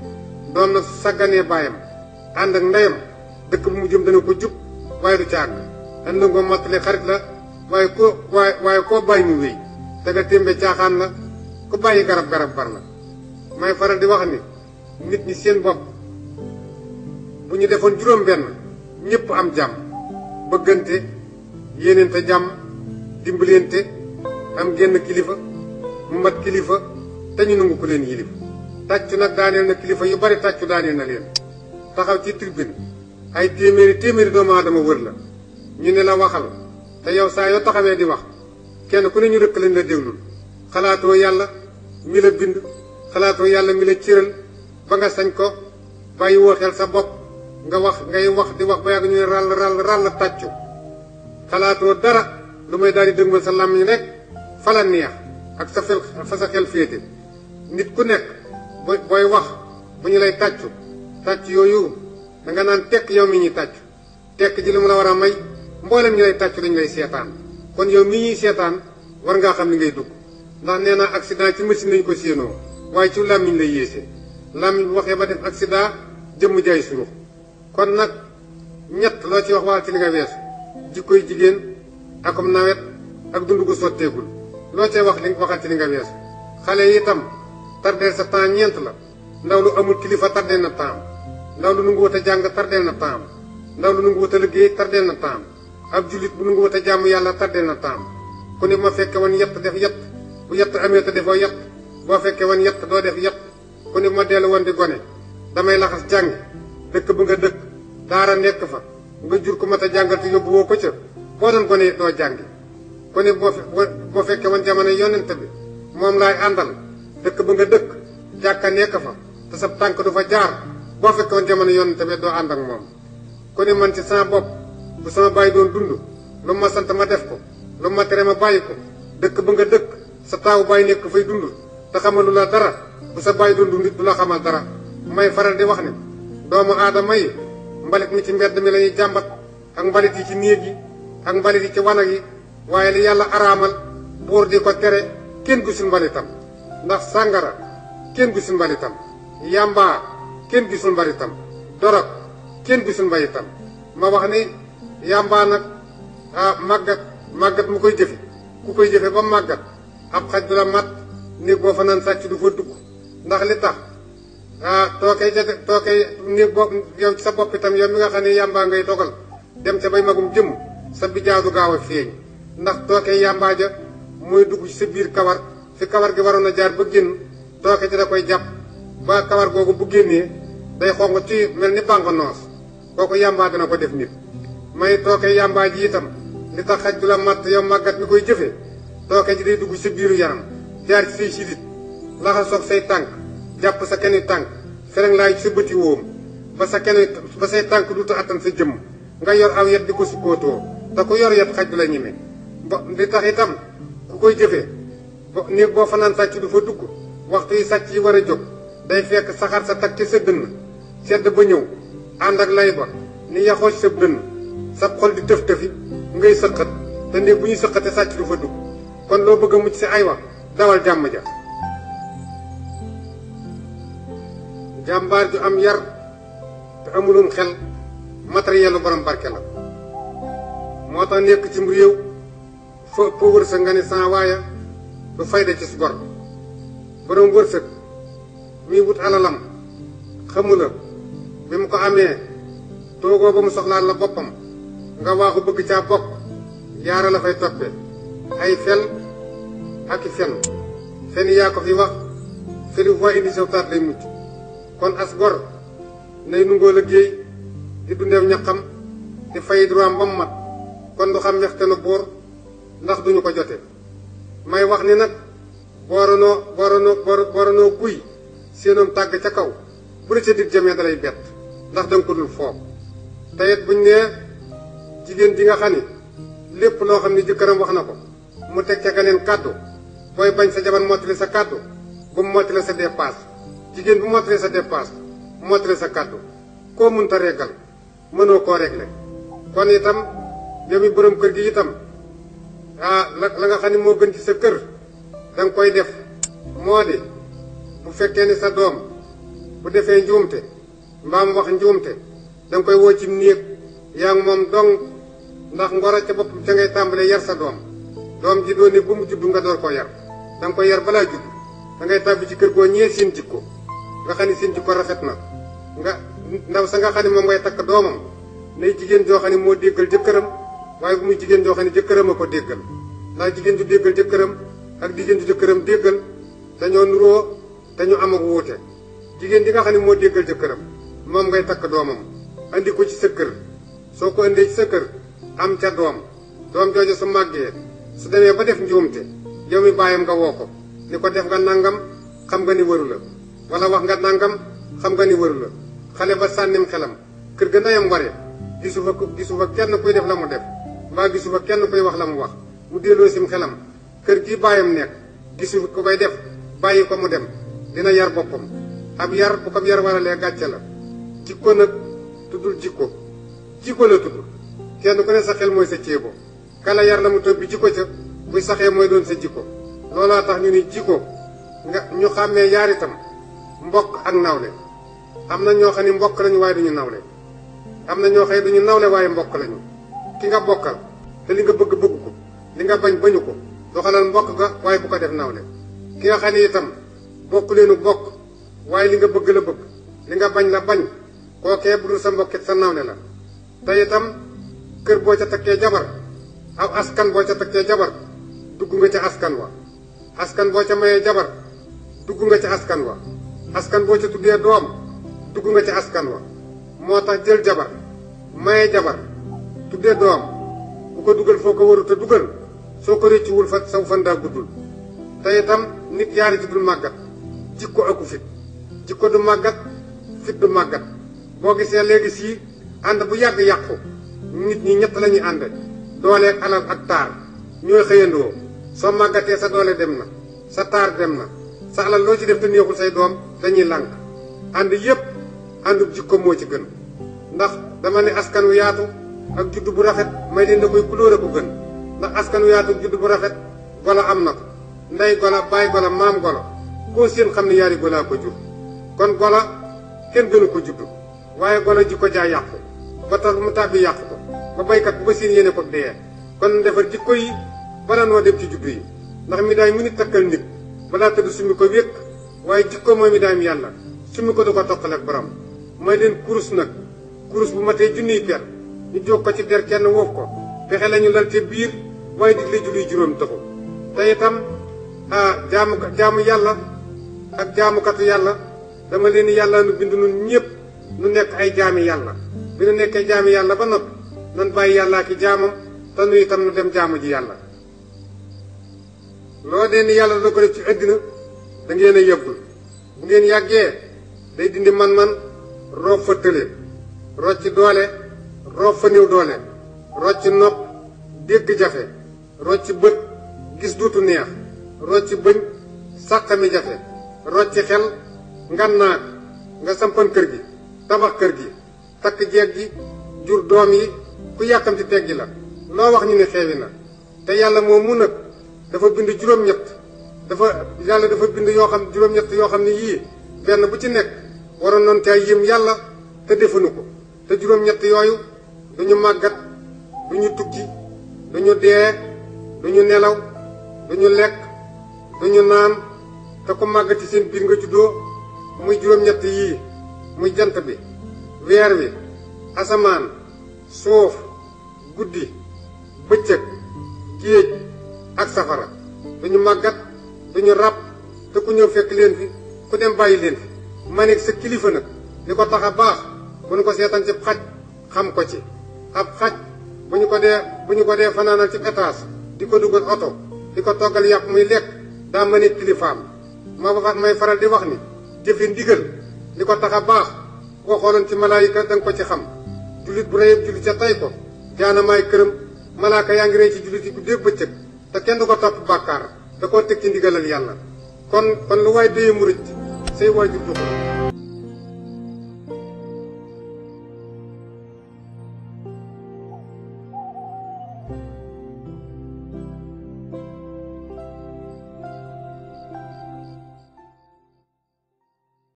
doom nag su sàgganee baayam ànd ak ndeyam dëkk bu mu jëm dana ko jub waaye du ca àgg dañ la ngoo mottali xarit la waaye koo bàyyi mu wéy te nga témbe caaxaan la ku bàyyi garab bar la may faral di wax ni nit ñi seen bopp bu ñu defoon juróom benn ñëpp am jàmm bëggante yéeneente jàmm dimbalante am genn kilifa mu mat kilifa te ñu nangu ko leen yilif tàccu nag daaneel na kilifa yu bari tàccu daaneel na leen taxaw ci tribune ay téeméeri doomu aadama wër la ñu ne la waxal te yow saa yoo taxawee di wax kenn ku ne ñu rëkk lañ la déglul xalaatoo yàlla mi la bind xalaatoo yàlla mi la cëral ba nga sañ ko bàyyi woo xel sa bopp nga wax ngay wax di wax ba yàgg ñu ne ràll tàccu xalaatoo dara lu may daal di dëgmal sa làmmiñ rek fa la neex ak sa fel fa sa xel féete nit ku nekk booy wax bu ñu lay tàccu tàcc yooyu da nga naan tekk yow mi ñuy tàccu tekk ji li mu la war a may mboolem ñu lay tàccu dañu lay seetaan kon yow mi ñuy seetaan war ngaa xam ni ngay dugg ndax nee naa accident ci machine lañu ko séenoo waaye ci làmmiñ lay yéese làmmiñ bu waxee ba def accident jëmm jaay surux kon nag ñett loo ci wax waxal ci li nga weesu jikkoy jigéen akum nawet ak dund gu sotteegul loo cay wax li waxal ci li nga weesu xale yi itam tardeel sa temps ñeent la ndaw lu amul kilifa tardeel na temps ndaw lu nangu wut a jàng tardeel na temps ndaw lu nangu wut a liggéey tardeel na temps ab jullit bu nangu wut a jàmm yàlla tardeel na temps ku ne ma fekke woon yett def yett bu yett amee te defoo yett boo fekkee woon yett doo def yett ku ne ma dellu woon di gone damay laxas jàng dëkk bu nga dëkk daara nekk fa nga jur ko mat a jàngal te yóbbu woo ko ca boo doon gone doo jàngi ku ne boo fekkee woon jamono yonent bi moom laay àndal dëkk ba nga dëkk jàkka nekk fa te sa tànk du fa jaar boo fekkee woon jamono yonent bi doo ànd ak moom ku ne man ci sama bopp bu sama bàyyi doon dund lu ma sant ma def ko lu ma tere ma bàyyi ko dëkk ba nga dëkk sa taawu bàyyi nekk fay dund te xamalu la dara bu sa bàyyi doon dund du la xamal dara may faral di wax ne doomu aadama yi mbalit mi ci mbedd mi la ñuy jàmbat ak mbalit yi ci néeg yi ak mbalit yi ci wanag yi waaye li yàlla araamal buur di ko tere kenn gisul mbalitam ndax sàngara kenn gisul mbalitam yàmbaa kenn gisul mbalitam dorog kenn gisul mbalitam ma wax ni yàmbaa nag màggat mu koy jëfe ku koy jëfe ba màggat ab xaj du la mat néeg boo fa naan sàcc du fa dugg ndax li tax tookay néeg boobu yow ci sa bopp itam yow mi nga xam ne yàmbaa ngay dogal dem ca bay magum jëm sa bijaaw du gaaw a feeñ ndax tookay yàmbaa ja mooy dugg ci sa biir kawar fi kawar gi waroon a jaar ba génn tooke ci da koy jàpp ba kawar googu bu génnee day xong ci mel ni bànq noos kooku yàmbaa dina ko def nit may tookay yàmbaa ji itam li tax xaj du la matt yow màggat mi koy jëfee tooke ji day dugg ci sa biiru yaram jaar ci say sidit laxasoog say tànk jàpp sa kenn tànk fereng laay ci sa bëti wóom ba say tànk duutu attan sa jëmm nga yor aw yet di ko sukkootoo te ku yor yet xaj du la ñeme li tax itam ku koy jëfee néeg boo fanaan sàcc du fa dugg waxtu yi sàcc yi war a jóg day fekk saxaar sa takk ci sa dënn sedd ba ñëw ànd ak lay ba ni yaxoo ci sa dënn sa xol di tëf tëfi ngay sëqat te néeg bu ñuy sëqate sàcc du fa dugg kon loo bëgg a mucc si ay wax dawal jàmm ja jàmbaar ju am yar te amulum xel matériel lu borom barke la moo tax nekk ci réew fa ëpp wërsëg nga ne sans waaye du fayda ci su gor borom wërsëg muy wut alalam xamu la bi mu ko amee toogoo ba mu soxlaal la boppam nga waaxu bëgg caa bokk yaara la fay toppee ay fel ak i fen yaa ko fi wax feli voie indi sewtaat lay mucc kon as gor nay nungoo liggéey di dundeew ñaqam di fay droit ba mu mat kon du xam mextenu buur ndax duñu ko jote may wax ni nag booranoo guy séenoom tàgg ca kaw bu la ca dig jamee dalay bett ndax danga ko dul foog te it buñ nee jigéen ji nga xam ni lépp loo xam ni jëkkëram wax na ko mu teg ca ganeen kàddu booy bañ sa jabar mottali sa kàddu bu mu mottali sa dépasse jigéen bu mottali sa dépasse mottali sa kàddu koo munta reggal mënoo koo réglé kon itam yow mi borom kër gi itam la nga xam ne moo gën ci sa kër danga koy def moo di bu fekkee ni sa doom bu defee njuumte mbaam wax njuumte danga koy woo ci néeg yaa ngi moom dong ndax ngoro ca bopp ca ngay tàmbalee yar sa doom ji doon ne bu mu juddu nga door koo yar danga koy yar balaa judd da ngay tàbbi ci kër goo ñee seen jikko nga xam ne seen jikko rafet na nga ndaw sa nga xam ne moom ngay takk doomam nay jigéen joo xam ne moo déggal jëkkëram waaye bu muy jigéen joo xam ne jëkkëram a ko déggal ndax jigéen ju déggal jëkkëram ak jigéen ju jëkkëram déggal dañoo nuroo te ñu am ak wuute jigéen ji nga xam ne moo déggal jëkkëram moom ngay takk doomam andi ko ci sa kër soo ko indee ci sa kër am ca doom jooju su màggee su demee ba def njuumte yow mi bàyyam nga woo ko ni ko def nga nangam xam nga ni waru la wala wax nga nangam xam nga ni waru la xale ba sànnim xelam kër ga ndeyam waree gisu fa kenn kuy def la mu def mbaa gisu fa kenn kuy wax la mu wax mu delloo sim xelam kër gi bàyyam nekk gisu ko koy def bàyyi ko mu dem dina yar boppam ab yar bu ko yar waralee gàcce la jikko nag tuddul jikko la tudd kenn ku ne sa xel mooy sa ceebo kala yar la mu toog bi jikko ca buy saxee mooy doon sa jikko loolaa tax ñu ni jikko nga ñu xàmmee yaar itam mbokk ak nawle am na ñoo xam ne mbokk lañu waaye duñu nawle am na ñoo xam ne duñu nawle waaye mbokk lañu ki nga bokkal te li nga bëgg ko li nga bañ bañu ko doxalal mbokk ga waaye bu ko def nawle ki nga xam ne itam bokk leenu bokk waaye li nga bëgg la bëgg li nga bañ la bañ kookee bu dul sa mbokkit sa nawle la te itam kër boo ca takkee jabar aw askan boo ca takkee jabar dugg nga ca askan wa askan boo ca mayee jabar dugg nga ca askan wa askan boo ca tuddee doom dugg nga ca askan wa moo tax jël jabar mayee jabar tuddee doom bu ko dugal foo ko warut a dugal soo ko rëccuwul fa saw fan daa guddul te itam nit yaari ci dul màggat jikko aku fit jikko du màggat fit du màggat boo gisee léegi sii ànd bu yàgg yàqu nit ñi ñett la ñuy ànd doole ak alal ak taar ñooy xëyandoo soo màggatee sa doole dem na sa taar dem na sa alal loo ci def te neexul say doom dañuy lànk ànd yépp àndu jikko moo ci gën ndax dama ne askan wu yaatu ak juddu bu rafet may leen da koy couleur ko gën ndax askan wu yaatu ak juddu bu rafet golo am na ko ndey golo baay golo maam golo koo seen xam ne yaari golaa ko jur kon golo kenn gënu ko juddu waaye golo jikko jaa yàqu ba tax mu tàbbi yàqu ko ba baykat bu ba seen yéene ko dee kon defar jikko yi bala noo dem ci juddu yi ndax mi daay mu nit takkal nit balaa tëdd summi ko wékk waaye jikko mooy mi daayam yàlla summi ko du ko toqale ak borom may leen kurus nag kurus bu matee junniy per ñu jóg ko ci der kenn woof ko pexe lañu lal te biir waaye digle julli juróom taxu te itam jaamu yàlla ak jaamukatu yàlla dama leen yàlla nu bind nun ñëpp nu nekk ay jaami yàlla bi nu nekkee jaami yàlla ba noppi nan bàyyi yàllaa ki jaamam te nu itam nu dem jaamu ji yàlla loo dee ni yàlla doo ko def ci àddina da ngeen a yëbbul bu ngeen yàggee day dindi man-man roof fa tële rocc doole roof fa néew doole rocc nopp dégg jafe rocc bët gis duutu neex rocc bëñ sàqami jafe rocc xel ngannaak nga sampan kër gi tabax kër gi takk jeeg gi jur doom yi ku yàkkamti teggi la loo wax ñu ne xeewi na te yàlla moom mu nag dafa bind juróom-ñett yàlla dafa bind yoo xam juróom-ñett yoo xam ne yii benn bu ci nekk waroon noon caa yéem yàlla te defuñu ko te juróom-ñett yooyu duñu màggat duñu tukki duñu dee duñu nelaw duñu lekk duñu naan te ku màggat ci seen biir nga juddoo muy juróom-ñett yii muy jant bi weer wi asamaan suuf guddi bëccëg géej ak safara duñu màggat duñu ràbb te ku ñëw fekk leen fi ku dem bàyyi leen fi ma nekk sa kilifa nag li ko tax a baax bu ñu ko seetaan ci xaj xam ko ci ab xaj bu ñu ko dee fanaanal ci étage di ko dugal oto di ko toggal yàpp muy lekk daa ma nekk kilifaam may faral di wax ni jëfe ndigal li ko tax a baax boo xooloon ci malaayika danga ko ci xam jullit bu rëyëb jullit ca tay ko jaanamaay këram malaaka yaa ngi rëy ci jullit yi guddeeg bëccëg te kenn du ko topp bàkkaar da koo teg ci ndigalal yàlla kon lu waay déye mu rëcc say waajur joxul